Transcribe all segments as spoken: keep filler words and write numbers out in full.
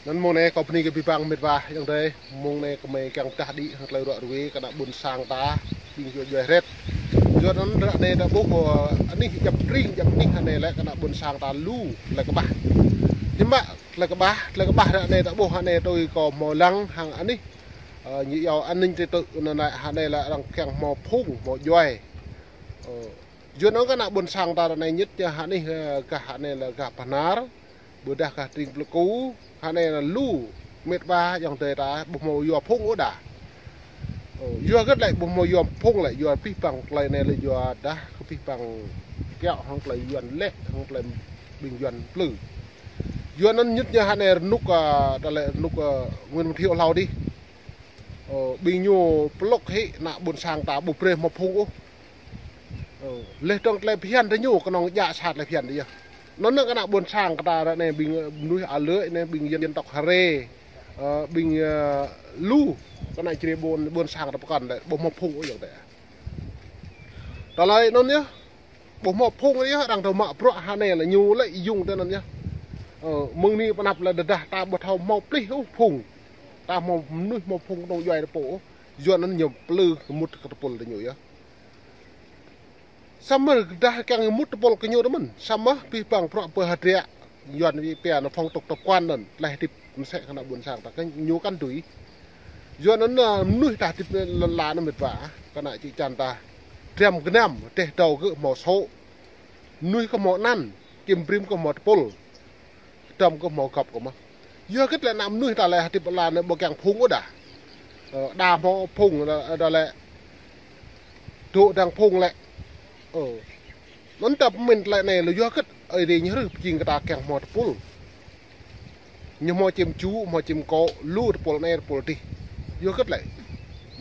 Anăn mông anei kâo bơni kơ bi băng mĭt wa ayŏng adei, mông anei kơ mei kiăng pơdah đĭ hŏng klei ruă ruê kơ ană ƀuôn sang ta, ƀing djuê djuai hrĕt. Yua anăn ră anei ta ƀuh, ơ, anih djăp tring, djăp anih hŏng anei lĕ kơ ană ƀuôn sang ta lu, klei kƀah. Hiam mă, klei kƀah, klei kƀah ră anei ta ƀuh hŏng anei tui kâo mâo lăng hŏng anih, ơ, ñu yua an ninh trật tự anăn lĕ hŏng anei lĕ arăng kiăng mâo phung, mâo djuai. Ơ, yua anăn kơ ană ƀuôn sang ta ră anei ñĭt ñu hŏng anih, ơ, gah hŏng anei lĕ gah Bahnar. Ƀiădah gah tring Pleiku, hŏng anei lĕ lu, mĭt wa ayŏng adei ta, ƀu mâo yua phung ôh đa. Ơ, yua hgĕt lĕ ƀu mâo yua phung lĕ, yua bi băng klei anei lĕ yua dah, kơ bi băng kiăo hŏng klei Yuăn lĕ, hŏng klei ƀing Yuăn plư. Yua anăn ñĭt ñu hŏng anei rnuk, ơ, ta lĕ rnuk, ơ, Nguyễn Văn Thiệu hlâo dih. Ơ, ƀing ñu plŏk hĕ ană ƀuôn sang ta ƀu brei mâo phung ôh. Ơ, leh dơ̆ng klei bhiăn diñu knŏng djă sa klei bhiăn diih yơh. Anăn kơ ană ƀuôn sang kơ ta ră anei ƀing, ơ, mnuih alư̆ anei ƀing dân tộc Hare, ơ, ƀing, ơ, lu kơ ană čri ƀuôn, ƀuôn sang ta pơkŏn lĕ, ƀu mâo phung ôh ayŏng adei. Tơlơi anăn yơh, ƀu mâo phung yơh, arăng thâo mă bruă hŏng anei lĕ ñu lĕ yŭng tơ anăn yơh. Ơ, mơ̆ng anei pơ anăp lĕ tơdah ta ƀu thâo mâo plih ôh phung. Ta mâo mnuih mâo phung knŏng djuai ta pô ôh. Yua anăn ñu plư mŭt kơ tơpul diñu yơh. Samơ̆ tơdah kiăng mŭt tơpul kơ ñu tơ mơ̆n. Samơ̆ bi băng bruă pơhadriă Yuăn wĭ pia anăn phong tục tập quán anăn, tlei hdĭp msĕ kơ ană ƀuôn sang ta kơ ñu kăn dưi. Yua anăn, ơ, mnuih ta hdĭp lăn ala anăn mĭt wa, kơ ană čư̆ čan ta. Driăm gnăm, teh dâo gơ̆ mâo sô̆. Mnuih kơ mâo anăn, kim brĭm kơ mâo tơpul. Hdăm kơ mâo găp kơ mơh. Yua hgĕt lĕ ană mnuih ta lĕ hdĭp ala anei ƀu kiăng phung ôh đa. Ơ, đa mâo phung đa, đa lĕ. Dôk dăng phung lĕ. Ơ. Anăn ta pơmĭn tlei anei lĕ yua hgĕt, ơ, Aê Diê ñu hrih pơjing kơ ta kiăng mâo tơpul. Ñu mâo čĭm ču, mâo čĭm kô̆, lu tơpul anei tơpul dih. Yua hgĕt lĕ.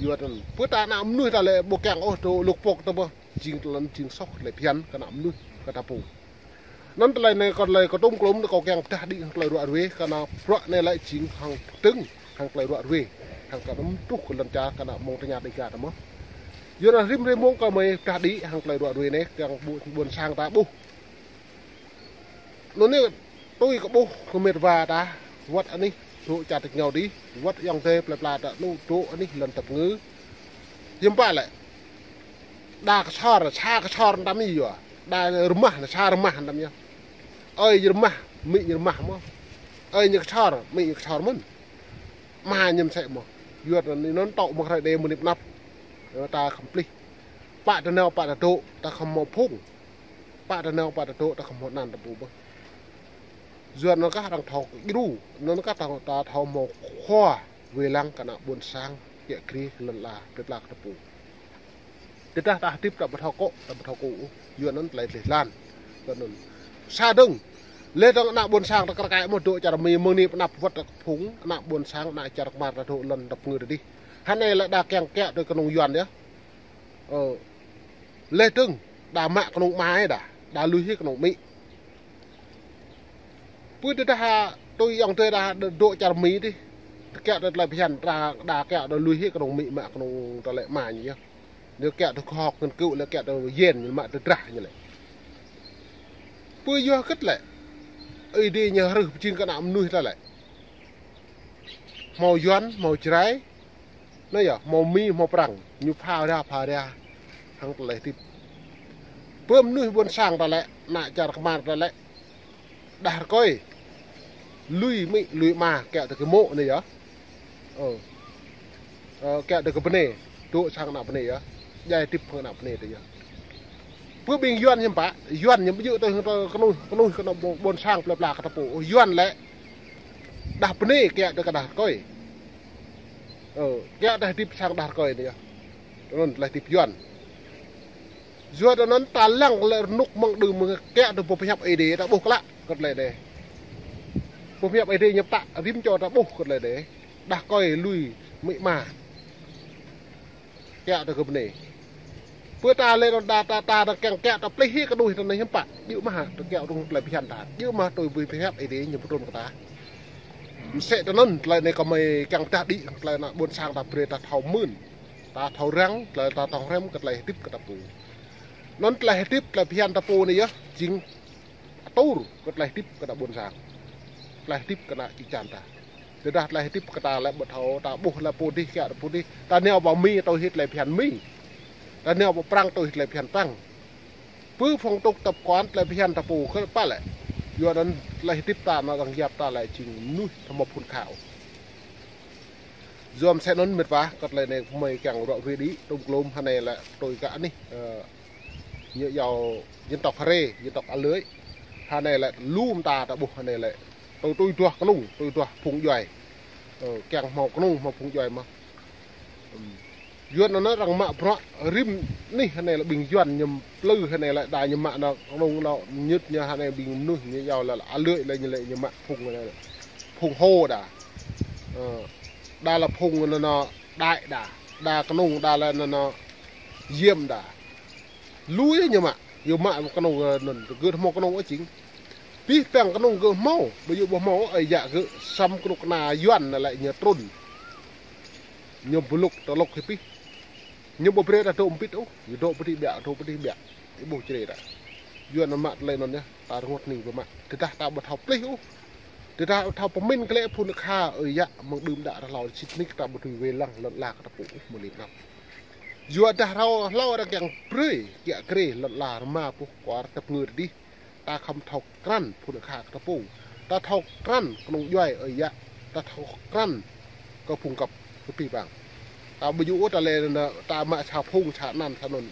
Yua anăn. Pơ ta ană mnuih ta lĕ ƀu kiăng ôh dôk luk pŏk ta mơh. Jing tlăn jing soh klei bhiăn kơ ană mnuih kơ ta pô. Anăn tlei anei kơ tlei kơ tŭm klŭm kâo kiăng pơdah đĭ hŏng klei ruă ruê kơ ană bruă anei lĕ jing hŏng pơdơ̆ng hŏng klei ruă ruê. Hŏng kơ anăn truh kơ lăn čar kơ ană mơ̆ng tơña Dega ta mơh. Yua anăn rĭm rĭm mông kơ mei pơdah đĭ hŏng klei ruă ruê anei kiăng ƀu ƀuôn sang ta ƀuh. Anăn anei tui kơ ƀuh kơ mĭt wa ta, wăt anih dôk čar tač ngao dih, wăt ayŏng adei plei pla ta anăn dôk anih lăn tăp ngư. Hiam pă lĕ. Đa kơ sor, sa kơ sor mtam yơh. Đa rmah, sa rmah mtam yơh. Ơi rmah, amĭ ñu rmah mơh. Ơi ñu kơ sor, amĭ ñu kơ sor mơ̆n. Ama ñu msĕ mơh. Yua anăn anăn tŏ mơ̆ng hrei đei mơ̆ng anei pơ anăp. Ơ, ta khăm plih. Pă ta nao, pă ta dôk, ta khăm mâo phung. Pă ta nao, pă ta dôk, ta khăm mâo anăn ta pô mơh. Yua anăn kah arăng thâo djru, anăn kah ta, ta thâo mâo khua, wê lăng kơ ană ƀuôn sang, kiă kriê kơ lăn ala, plei pla kơ ta pô. Tơdah ta hdĭp ta ƀu thâo kŏ, ta ƀu thâo kŏ ôh, yua anăn tlei dleh dlan. Yua anăn. Sa dơ̆ng, leh dơ̆ng ană ƀuôn sang ta kar kaĭ mơh dôk čar Mi mơ̆ng anei pơ anăp wăt ta kơ phung, ană ƀuôn sang, ană čar kmar ta dôk lăn tăp ngư ta dih. Hŏng anei lĕ đa kiăng kiă tui knŏng Yuăn yơh. Ơ, leh dơ̆ng, đa mă knŏng ama đa, đa lui hĕ knŏng amĭ. Pui tơdah tui ayŏng adei đa dôk čar Mi dih. Kiă tui tlei bhiăn đa, đa kiă tui lui hĕ knŏng amĭ mă knŏng ta lĕ ama ñu yơh. Ñu kiă tui khoa học nghiên cứu lĕ kiă tui yen ñu mă tơdrah ñu lĕ. Pui yua hgĕt lĕ. Aê Diê ñu hrih pơjing kơ ană mnuih ta lĕ. Mâo Yuăn, mâo Jrai, anei yơh, mâo Mi, mâo Prăng, ñu pha ra, pha ra, hŏng tlei hdĭp. Pơ mnuih ƀuôn sang ta lĕ, ană čar kmar ta lĕ, đah rơkơi, lui amĭ, lui ama, kiă tui kơ mô̆ anei yơh. Ơ. Ơ, kiă tui kơ bơnê, dôk sang ană bơnê yơh. Djai hdĭp hŏng ană bơnê ta yơh. Pơ ƀing Yuăn hiam pă, Yuăn ñu ƀu djơ̆ tui hŏng knuih, knuih kơ ană ƀuôn sang plei pla kơ ta pô. Ơ, Yuăn lĕ, đah bơnê kiă tui kơ đah rơkơi. Ơ, kiă tui hdĭp sang đah rơkơi anei yơh. Anăn tlei hdĭp Yuăn. Yua anăn ta lăng lĕ rnuk mơ̆ng đưm mơ̆ng kiă tui boh pơhiăp Aê Diê ta ƀuh klă kơ tlei anei. Boh pơhiăp Aê Diê ñu ptă rĭm čô ta ƀuh kơ tlei anei. Đah rơkơi lui amĭ ama. Kiă tui kơ bơnê. Pơ ta lĕ anăn đa ta, ta, ta kiăng kiă ta plih hĕ knuih ta anei hiam pă. Djơ̆ mơh ta kiă tui tlei bhiăn ta. Djơ̆ mơh tui boh pơhiăp Aê Diê ñu pơtrŭn kơ ta. Msĕ tơ anăn tlei anei kơ mei kiăng pơdah đĭ, tlei ană ƀuôn sang ta brei ta thâo mưn. Ta thâo răng, tlei ta thâo hrăm kơ tlei hdĭp kơ ta pô. Anăn tlei hdĭp, tlei bhiăn ta pô anei yơh, jing atur kơ tlei hdĭp kơ ană ƀuôn sang. Tlei hdĭp kơ ană čư̆ čan ta. Tơdah tlei hdĭp kơ ta lĕ ƀu thâo, ta ƀuh lĕ pô dih kiă pô dih. Ta nao ƀă Mi tui hĭt tlei bhiăn Mi. Ta nao ƀă Prăng tui hĭt tlei bhiăn Prăng. Pơ phong tục tập quán tlei bhiăn ta pô kơ pă lĕ. Yua anăn tlei hdĭp ta nao dăng yap ta lĕ jing mnuih thâo mâo phŭn khao. Yua msĕ anăn mĭt wa, kơ tlei anei mei kiăng ruă wê đĭ, tŭm klŭm hơnei lĕ tui kơ anih, ơ, ñu yao dân tộc Hre, dân tộc A Lưới. Hơnei lĕ lu mta ta ƀuh hơnei lĕ. Tui tui duah knông, tui duah phung djuai. Ơ, kiăng hmâo knông, hmâo phung djuai mơh. Ưm. Yuăn anăn arăng mă bruă rĭm anih hơnei lĕ ƀing Yuăn ñu plư hơnei lĕ đa ñu mă nao knông nao ñŭt ñu hơnei ƀing mnuih ñu yao lĕ A Lưới lĕ ñu lĕ ñu mă phung hơnei lĕ. Phung Hô đa. Ơ, đa lĕ phung nao nao Đại đa. Đa knông đa lĕ nao nao Diêm đa. Lu yơh ñu mă, yơh mă knông, ơ, anăn, gơ̆ hmâo knông ơ jing. Pih păng knông gơ̆ hmâo, ƀu djŏ ƀu hmâo, ơ, yă gơ̆ săm knŭk kna Yuăn lĕ ñu trŭn. Ñu blŭk tơlŭk hĭ pih. Ñu ƀu brei ta dôk mbĭt ôh, ñu dôk pơdih ƀiă, dôk pơdih ƀiă. Ih ƀuh črê ta. Yuăn mă tlei anăn yơh, ta rngôt hnĭng ƀu mă. Tơdah ta ƀu thâo plih ôh. Tơdah thâo pơmĭn klei phŭn kha, ơ, yă, mơ̆ng đưm đă rơlâo sĭt nik ta ƀu tui wê lăng lăn ala kơ ta pô ôh mơ̆ng lĕ năp. Yua dah rao hlâo arăng kiăng brei, kiă kriê, lăn ala rơma puh kwar tăp ngơ dih. Ta khăm thâo krăn phŭn kha kơ ta pô. Ta thâo krăn knông djuai ơ yă. Ta thâo krăn kơ phung kăp kơ pih păng. Ta ƀu djŏ ta lĕ nao, ta mă sa phung sa anăn sa anăn.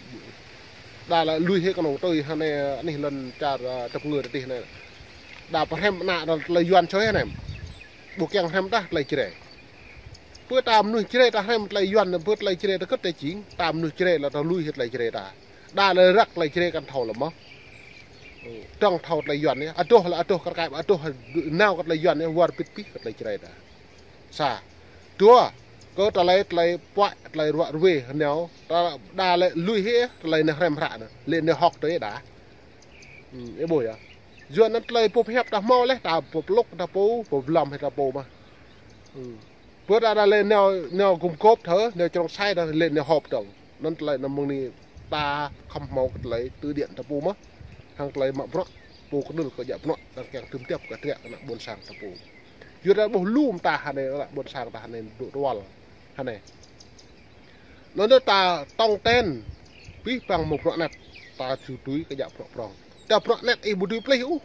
Đa lĕ lui hĕ knông tui hơnei anih lăn čar, ơ, tăp ngơ dih anei. Đa pơhrăm anăn tlei Yuăn čoi anei. Ƀu kiăng hrăm dah tlei črê. Pơ ta mnuih črê ta hrăm tlei Yuăn, pơ tlei črê ta kơt ta jing, ta mnuih črê lĕ ta lui hĕ tlei črê ta. Đa lĕ răk tlei črê kăn thâo lĕ mơh. Ơ, dŏng thâo tlei Yuăn yơh, adoh lĕ adoh kar kaĭ, adoh nao kơ tlei Yuăn yơh, war bĭt pih kơ tlei črê ta. Sa. Dua, kơ tlei, tlei puă, tlei ruă ruê, nao, ta đa lĕ lui hĕ, tlei nao hrăm hră nao, lĕ nao hŏk tui đa. Ưm, ih ƀuh yơh. Yua anăn tlei pô pơhiăp ta hmâo leh, ta pô plŭk, ta pô, pô blăm hĕ ta pô mơh. Ưm. Pơ ta đa lĕ nao, nao gum gôp thơ, nao črông sai ta lĕ nao họp dŏng. Anăn tlei anăn mơ̆ng anei ta khăm hmâo kơ tlei tư điển ta pô mơh. Hăng tlei mă bruă, pô knưl kơ djă bruă, arăng kiăng tưm tiăp kơ triă kơ ană ƀuôn sang ta pô. Yua ta ƀuh lu mta hơnei, ană ƀuôn sang ta hơnei dôk tual. Hơnei. Anăn ta tŏng ten, pih păng mâo bruă anet, ta ju tui kơ djă bruă prŏng. Ta bruă anet ih ƀu dưi plih ôh.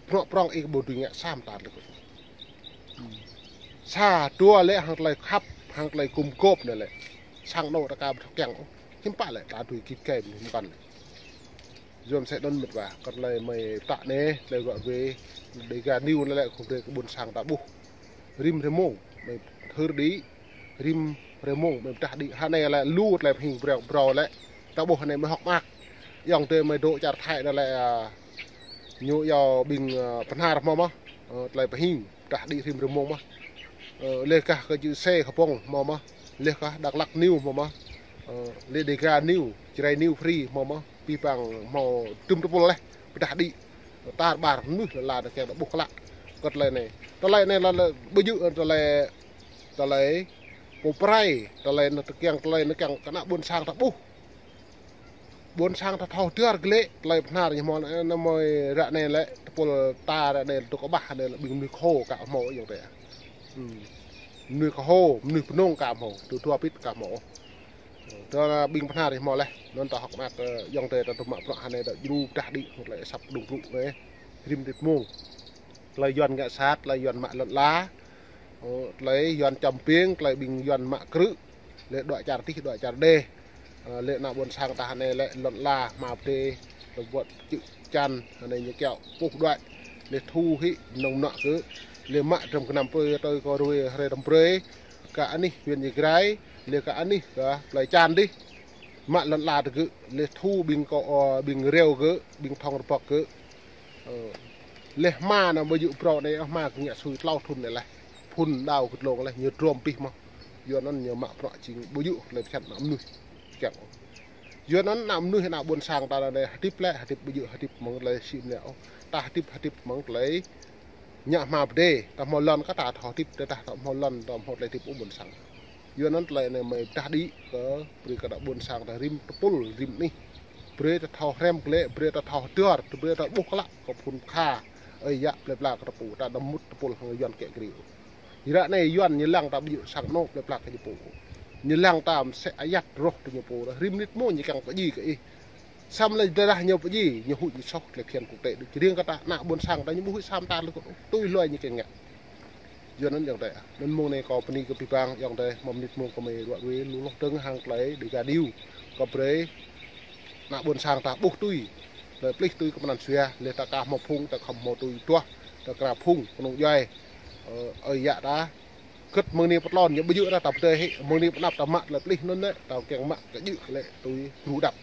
Bruă prŏng ih ƀu dưi ngă sa mta lĕ. Sa dua lĕ hăng tlei khăp, hăng tlei gum gôp anei lĕ. Sang anôk ta ka ƀu thâo kiăng ôh. Hiưm pă lĕ ta dưi kĭt gai mnuih mkăn lĕ. Yua msĕ anăn mĭt wa, kơ tlei mei ptă anei, tlei ruă wê, Dega News anei lĕ khŏm brei kơ ƀuôn sang ta ƀuh. Rĭm rơmông, mei thưr đĭ, rĭm rơmông, mei ptah đĭ, hơnei lĕ lu tlei pơhing brei brei lĕ, ta ƀuh hơnei mei hŏk mơak. Ayŏng adei mei dôk čar Thái anei lĕ, ơ, ñu yua ƀing, ơ, Bơhnar hmâo mơh, ơ, tlei pơhing, ptah đĭ rĭm rơmông mơh. Ơ, leh kah kơ čư̆ se kơ pŏng hmâo mơh, leh kah Dak Lak News hmâo mơh, ơ, leh Dega News, Jrai News Free hmâo mơh. Pih păng hmâo dŭm tơpul leh, ptah đĭ. Tar ƀar mnuih lăn ala ta kiăng ta ƀuh klă. Kơ tlei anei. Tlei anei lĕ, lĕ ƀu djŏ tlei, tlei pô prai, tlei anăn ta kiăng, tlei anăn kiăng kơ ană ƀuôn sang ta ƀuh. Ƀuôn sang ta thâo hdơr glĕ, tlei Bơhnar ñu hmâo anăn, anăn mei ră anei lĕ, tơpul ta ră anei tŭ kƀah anei lĕ ƀing mnuih Kơho ka hmâo ayŏng adei. Ưm. Mnuih Kơho, mnuih Mnông ka hmâo, tŭ dua pit ka hmâo. Tơ ƀing Bơhnar ih hmâo leh, anăn ta hŏk mơak, ơ, ayŏng adei ta tŭ mă bruă hơnei ta djru ptah đĭ, hŏk lĕ asăp đung brŭ anei. Rĭm rĭt mông. Tlei Yuăn ngă sat, tlei Yuăn mă lăn ala. Ơ, tlei Yuăn čăm piêng, tlei ƀing Yuăn mă krư̆. Lĕ đuaĭ čar tih, đuaĭ čar deh. Ơ, lĕ ană ƀuôn sang ta hơnei lĕ lăn ala, hma pdê, lĕ wăt čư̆ čan, hơnei ñu kiăo puh đuaĭ. Lĕ thu hĭ, mnơ̆ng mnuă kơ. Lĕ mă drăm knăm pơi, tơi kơ ruê, hre drăm brei. Kơ anih huyện Ia Grai, lĕ kơ anih kơ tlei čan dih. Mă lăn ala ta gơ̆, lĕ thu ƀing kơ, ơ, ƀing reo gơ̆, ƀing thŏng rơbŏk gơ̆. Ơ, leh hma anăn ƀu djŏ brâo anei, hma kơ ngă sui tlâo thŭn anei leh. Phŭn đao kơ dlông leh, ñu drôm pih mơh. Yua anăn ñu mă bruă jing ƀu djŏ tlei pơčăn ană mnuih. Kiăng. Yua anăn ană mnuih ană ƀuôn sang ta anei hdĭp lĕ, hdĭp ƀu djŏ hdĭp mơ̆ng tlei sĭ mnă ôh. Ta hdĭp, hdĭp mơ̆ng tlei Ngă hma pdê, ta hmâo lăn kơ ta thâo hdĭp, ta, ta hmâo lăn, ta hmâo tlei hdĭp ƀuôn sang. Yua anăn tlei anei mei pdah đĭ kơ brei kơ ta ƀuôn sang ta rĭm tơpul rĭm anih. Brei ta thâo hrăm klei, brei ta thâo hdơr, brei ta ƀuh klă kơ phŭn kha. Ơi yă plei pla kơ ta pô, ta đăm mŭt tơpul hŏng Yuăn kĕ kriu. Ară anei Yuăn ñu lăng ta ƀu djŏ săng anôk plei pla kơ ñu pô. Ñu lăng ta msĕ ayăt roh kơ ñu pô. Rĭm mnĭt mông ñu kiăng pơdjai kơ ih. Săm leh dah ñu pơdjai, ñu huĭ ñu soh klei phiăn quốc tế đuč. Riêng kơ ta ană ƀuôn sang ta ñu ƀu huĭ săm ta lĕ kơ tui hluê ñu kiăng ngă. Yua anăn ayŏng adei, anăn mông anei kâo bơni kơ bi bang ayŏng adei, mâo mnĭt mông kơ mei ruă ruê lu hloh dơ̆ng hăng klei Dega News. Kơ brei ană ƀuôn sang ta ƀuh tui, klei plih tui kơ mnăn sua, leh ta ka mâo phung, ta khŏm mâo tui duah, ta kra phung knŏng djuai, ơ, ơi yă ta. Kơ̆t mơ̆ng anei pơtlon ñu ƀu djŏ ta, ta pơdơi hĕ, mơ̆ng anei pơnăp ta mă klei plih anăn lĕ, ta kiăng mă kơ djŏ klei tui gru dăp.